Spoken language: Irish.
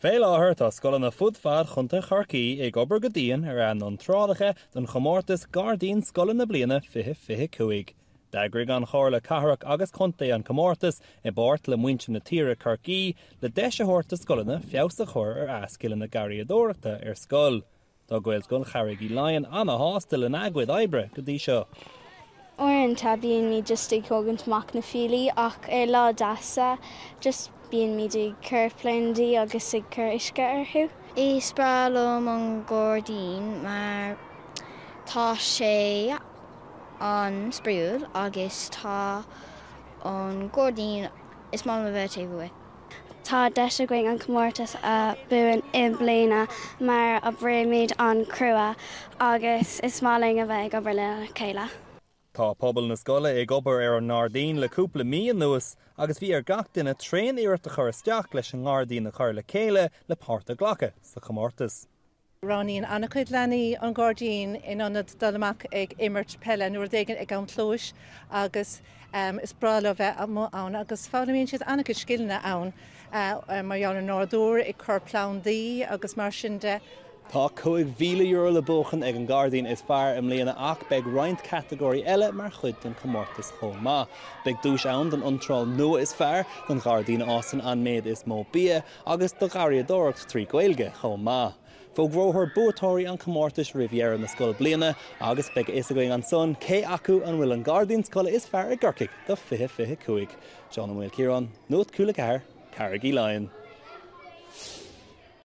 Fé láthair tá scoileanna fud fad Chontae Chorcaí ag obair go dian ar a n-iontrálacha don chomórtas Gairdín Scoile na Bliana 2025. D'eagraigh an Chomhairle Cathrach agus Contae an comórtas i bpáirt le Muintir na Tíre Corcaí le deis a thabhairt do scoileanna feabhas a chur ar a scileanna garraíodóireachta ar scoil. Tá Gaelscoil Charraig Uí Leighin ana-shásta lena gcuid oibre go dtí seo. Uaireanta bíonn just ag tógaint amach na fiailí ach ar lá deasa just bíonn ag cur plandaí agus ag cur uisce orthu. Is breá liom an gairdín mar tá sé an-spraíúil agus tá an gairdín, is maith liom a bheith taobh amuigh. Tá deis againn an comórtas a bhuachan i mbliana mar oibrímid an-chrua agus is maith linn a bheith ag obair le chéile. Tá pobal na scoile ag obair ar an ngairdín le cúpla mí anuas agus bhí ar gach duine tréan-iarracht a chur isteach leis an ngairdín a chur le chéile le páirt a ghlacadh sa chomórtas. Roghnaíonn an-chuid leanaí an gairdín in ionad dul amach ag imirt peile nó rud éigin ag am clóis agus is breá leo bheith amuigh ann agus foghlaimíonn siad an-chuid scileanna ann mar gheall ar an nádúr, ag cur plandaí agus mar sin de. Tá €5,000 le buachan ag an ngairdín is fearr i mbliana ach beidh roinnt catagóirí eile mar chuid den chomórtas chomh maith. Beidh duais ann don iontráil nua is fearr, don ghairdín a fhásann an méid is mó bia, agus do gharraíodóireacht trí Ghaeilge chomh maith. Fógrófar buaiteoirí an chomórtais roimh dheireadh na scoilbhliana agus beidh a fhios againn ansan cé acu an bhfuil an gairdín scoile is fearr i gCorcaigh do 2025. Seán Ó Maoilchiaráin, Nuacht Cúla 4, Carraig Uí Leighin.